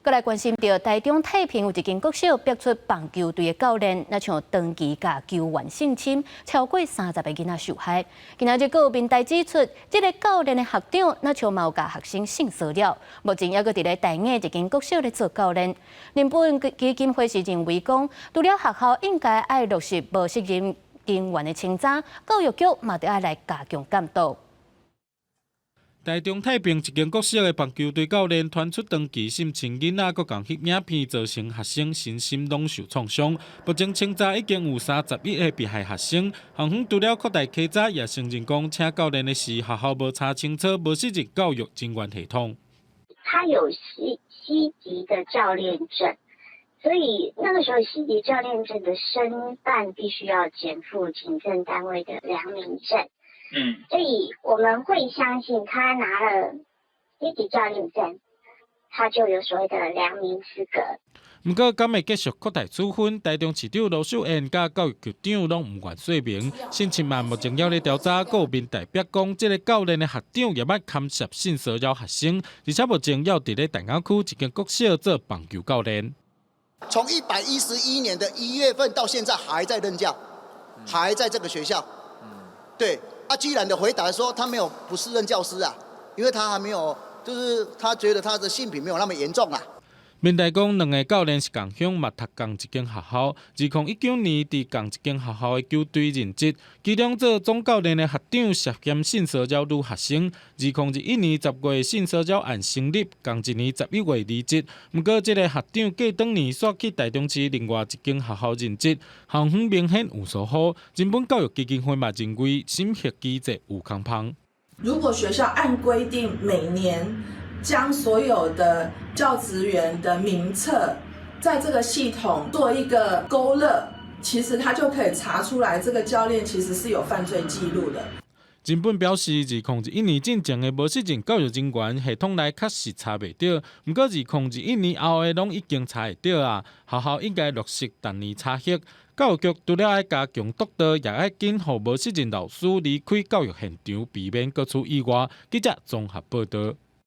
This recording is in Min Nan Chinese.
閣來關心著台中太平有一間國小逼出棒球隊的教練，若像長期共球員性侵，超過30個囡仔受害。今仔日閣有民代指出，這个教練的學長若像嘛有共學生性騷擾，目前猶閣佇咧大雅一間國小咧做教練。人本基金會是認為講，除了學校應該愛落實無適任人員的清查，教育局嘛著愛來加強監督。台中太平一間國小的棒球隊教練傳出長期性侵囡仔，閣共翕影片，造成學生身心攏受創傷。目前清查已經有31個被害學生，校方除了擴大稽查，也承認講請教練的事，學校無查清楚，無適任教育人員系統。他有 C 級的教練證，所以那個時候 C 級教練證的申辦必須要檢附警政單位的良民證。所以我們會相信他拿了 C 級教練證，他就有所謂的良民資格。毋過，敢會繼續擴大處分？台中市長盧秀燕佮教育局長攏毋願說明。性侵案目前猶咧調查，閣有民代表講，這个教練的學長也捌牽涉性騷擾學生，而且目前猶佇咧大雅區一間國小做棒球教練。從111年的1月份到現在還在任教，還在這個學校。對。啊，居然的回答說他沒有不適任教師啊，因為他還沒有，就是他覺得他的性癖沒有那麼嚴重啊。民代講，兩个教練是仝鄉，嘛讀仝一間學校。2019年佇仝一間學校的球隊任職，其中做總教練的學長涉嫌性騷擾女學生。2021年10月性騷擾案成立，仝一年11月離職。毋過，這个學長過當年煞去台中市另外一間學校任職，校方明顯有疏忽。人本教育基金會嘛認為審核機制有空縫。如果學校按規定每年將所有的教職員的名冊，在這個系統做一個勾勒，其實他就可以查出來，這個教練其實是有犯罪記錄的。人本表示，2021年進前的無適任教育人員系統內確實查袂著，毋過2021年後的攏已經查會著啊。學校應該落實逐年查核，教育局除了愛加強督導，也愛緊予無適任老師離開教育現場，避免閣出意外。記者綜合報導。